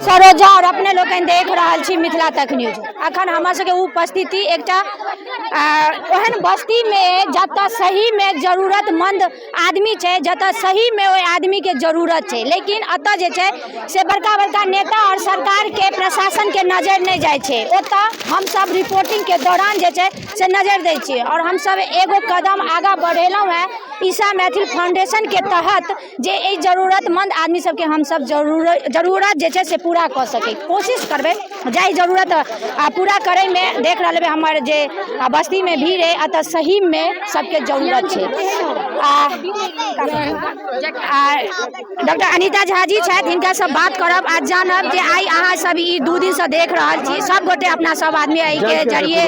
सरोजा और अपने लोकनि देख रहल छी मिथिला तक न्यूज। अखन हमर सबके उपस्थिति एकटा ओहन बस्तीमे जतऽ सहीमे जरूरतमंद आदमी छै, जतऽ सहीमे ओहि आदमीके जरूरत छै, लेकिन एतऽ जे छै से बड़का बड़का नेता और सरकारके प्रशासनके नजरि नहि जाइ छै। ओतऽ हमसब रिपोर्टिंगके दौरान जे छै से नजरि दै छियै और हमसब एगो कदम आगाँ बढ़ेलहुँ हेँ ईशा मैथिल फाउंडेशनके तहत जे एहि जरूरतमंद आदमी सबके हमसब जरूरत जे छै से पूरा कऽ सकै कोशिश करबै। जाहि जरूरत पूरा करैमे देख रहल हेबै हमर जे बस्तीमे भीड़ अइ, एतऽ सहीमे सबके जरूरत छै। आ डॉक्टर अनीता झा जी छथि, हिनकासँ बात करब आ जानब जे आइ अहाँ सब ई 2 दिनसँ देख रहल छी, सब गोटे अपना सब आदमी एहिके जरिए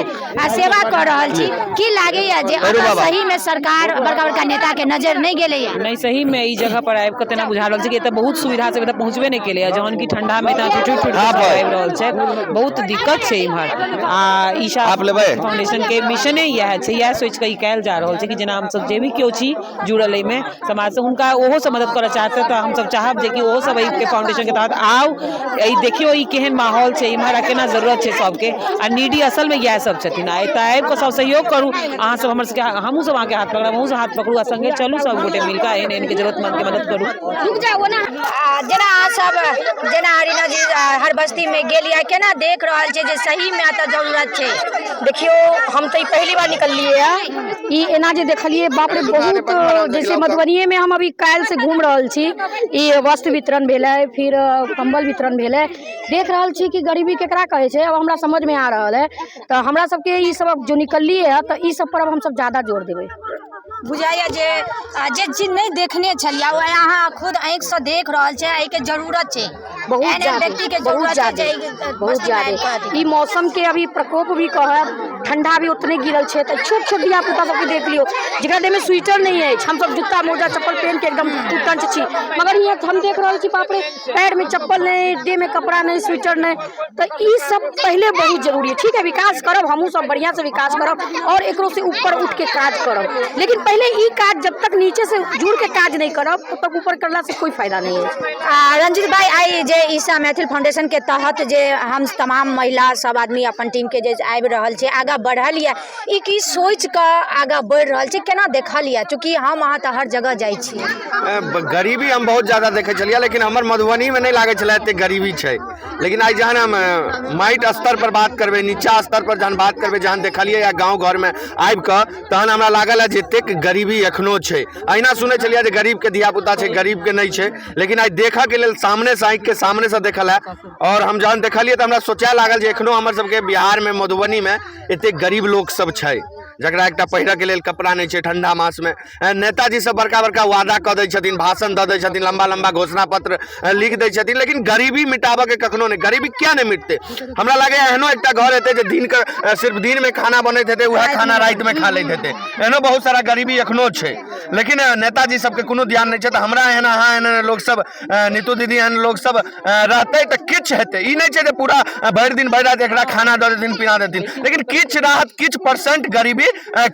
सेवा कऽ रहल छी, की लागैया जे एतऽ सहीमे सरकार बड़का बड़का नेताके नजरि नहि गेलैया? नहि, सहीमे ई जगह पर आबि कऽ तेना बुझा रहल छै कि एतऽ बहुत सुविधा से एतऽ पहुँचबे नहि केलैया, जहन कि ठंडामे एतना ठुठुर ठुठुर आबि रहल छै। बहुत दिक्कत छै इम्हर। आ ईशा फाउंडेशनके मिशने इएह छै, इएह सोचि कऽ ई कयल जा रहल छै कि जेना हमसब जे भी केओ छी जुड़ल एहिमे समाजसँ, हुनका ओहो सब मदद करऽ चाहतै तऽ हमसब चाहब जे कि ओहो सब एहिके फाउंडेशनके तहत आउ, एहि देखियौ ई केहन माहौल छै इम्हर आ केना जरूरत छै सबके। आ नीडी असलमे इएह सब छथिन। आ एतऽ आबि कऽ सब सहयोग करू अहाँ सब, हमर सबके, हमहूँ सब अहाँके हाथ पकड़ब, अहूँ सब हाथ पकड़ू आ सङ्गे चलू सब गोटे मिल कऽ एहन एहनके जरूरतमन्दके मदद करू। रुक जाउ ओना। जेना अहाँ सब, जेना हरिना जी हर बस्तीमे गेलियै, केना देख रहल छियै जे सहीमे एतऽ जरूरत छै? देखियौ, हम तऽ ई पहली बार निकललियै है, ई एना जे देखलियै, बाप रे बहुत। जैसे मधुबनिएमे हम अभी काल्हि से घूम रहल छी, ई वस्त्र वितरण भेलै, फिर कम्बल वितरण भेलै, देख रहल छी कि गरीबी केकरा कहै छै, अब हमरा समझमे आ रहल है। तऽ हमरा सबके ई सब जो निकललियै है तऽ ई सब पर अब हमसब ज्यादा जोर देबै। बुझाइया जे जे चीज नहि देखने छलियै ओ अहाँ खुद आँखिसँ देख रहल छै, एहिके जरूरत छै बहुत एहन एहन ज्यादे, व्यक्तिके बहुत जरूरत छै ज्यादे, जे एहि बहुत बस्तीमे आबि ज्यादे। कऽ ई मौसम के अभी प्रकोप भी कहब, ठंडा भी उतने गिरल छै, तऽ छोट छोट धिया पुता सबके देख लियौ जकरा देहमे स्वेटर नहि अछि। हमसब जूता मोजा चप्पल पहिन के एकदम टंच छी, मगर यहाँ हम देख रहल छी, बाप रे, पैरमे चप्पल नहि, देहमे कपड़ा नहि, स्वेटर नहि। तऽ ई सब पहिले बहुत जरूरी है। ठीक है, विकास करब हमहूँ सब, बढ़िआँ से विकास करब और एकरो से ऊपर उठ के काज करब, लेकिन पहिले ई काज जब तक नीचे से जुड़ के काज नहि करब तब तक ऊपर करला से कोई फायदा नहीं है। रंजित भाई, आइ जे ईशा मैथिल फाउंडेशन के तहत जे हम तमाम महिला सब आदमी अपन टीम के जे आबि रहल छै, आगाँ बढ़ल यऽ, ई की सोचि कऽ आगाँ बढ़ि रहल छै, केना देखल यऽ? चूँकि हम अहाँ तऽ हर जगह जाइ छी। गरीबी हम बहुत ज्यादा देखै छलियै, लेकिन हमर मधुबनीमे नहि लागै छलै एते गरीबी छै। लेकिन आइ जहन हम माटि स्तर पर बात करबै, नीचा स्तर पर जहन बात करबै, जहन देखलियै या गाँव घरमे आबि कऽ, तहन हमरा लागल है जे एतेक गरीबी एखनो छै। अहिना सुनै छलियै जे गरीबके धियापुता छै, गरीबके नहि छै, लेकिन आइ देखऽके लेल सामनेसँ, आँखिके सामनेसँ देखल है और हम जहन देखलियै तऽ हमरा सोचए लागल जे एखनो हमर सबके बिहारमे मधुबनीमे एतेक गरीब लोक सब छै जकरा एकटा पहिरऽके लेल कपड़ा नहि छै ठंडा मासमे। नेताजी सब बड़का बड़का वादा कऽ दै छथिन, भाषण दऽ दै छथिन, लम्बा लम्बा घोषणा पत्र लिख दै छथिन, लेकिन गरीबी मिटाबऽके कखनो नहि। गरीबी किया नहि मिटतै? हमरा लागैए एहनो एकटा घर हेतै जे दिनके सिर्फ दिनमे खाना बनैत हेतै, उएह खाना रातिमे खा लैत हेतै। एहनो बहुत सारा गरीबी एखनो छै, लेकिन नेताजी सबके कोनो ध्यान नहि छै। तऽ हमरा एहन, अहाँ एहन एहन लोक सब, नीतू दीदी एहन लोक सब रहतै तऽ किछु हेतै। ई नहि छै जे पूरा भरि दिन भरि राति एकरा खाना दऽ देथिन, पिना देथिन, लेकिन किछु राहत, किछु परसेंट गरीबी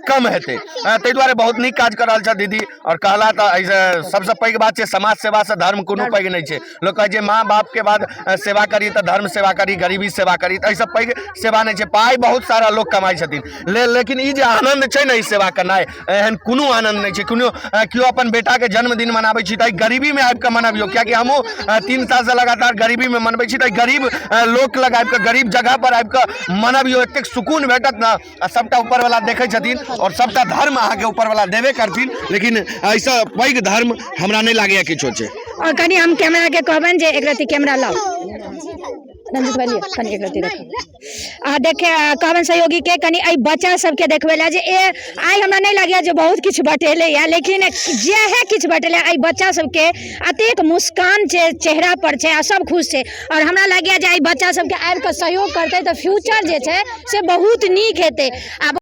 कम हेतै। ताहि दुआरे बहुत नीक काज कऽ रहल छथि दीदी। आओर कहला तऽ एहिसँ सबसँ पैघ बात छै समाज सेवासँ धर्म कोनो पैघ नहि छै। लोक कहै छै माँ बापके बाद सेवा करी तऽ धर्म सेवा करी, गरीबी सेवा करी, तऽ एहिसँ पैघ सेवा नहि छै। पाइ बहुत सारा लोक कमाइ छथिन, लेकिन ई जे आनन्द छै ने ई सेवा करनाइ, एहन कोनो आनन्द नहि छै कोनो। केओ अपन बेटाके जन्मदिन मनाबै छी तऽ गरीबीमे आबि कऽ मनबियौ, किएकि हमहूँ 3 सालसँ लगातार गरीबीमे मनबै छी, तऽ गरीब लोक लग आबि कऽ, गरीब जगहपर आबि कऽ मनबियौ, एतेक सुकून भेटत ने। आ सबटा ऊपरवला देखै छथिन आओर सबटा धर्म अहाँके ऊपरवला देबे करथिन, लेकिन एहिसँ पैघ धर्म हमरा नहि लागैए किछो छै। आओर कनि हम कैमराके कहबनि जे एक रत्ती कैमरा लाउ। रंजित भाई, लिअ कनि एक रत्ती देखू। आ देखे कहबनि सहयोगीके कनि एहि बच्चा सबके देखबै लए जे ए आइ हमरा नहि लगैए जे बहुत किछु बटेलैए, लेकिन जएह किछु बटेलै एहि बच्चा सबके अतेक मुस्कान छै चेहरा पर छै आ सब खुश छै। आओर हमरा लगैए जे एहि बच्चा सबके आबि कऽ सहयोग करतै तऽ फ्यूचर जे छै से बहुत नीक हेतै। आ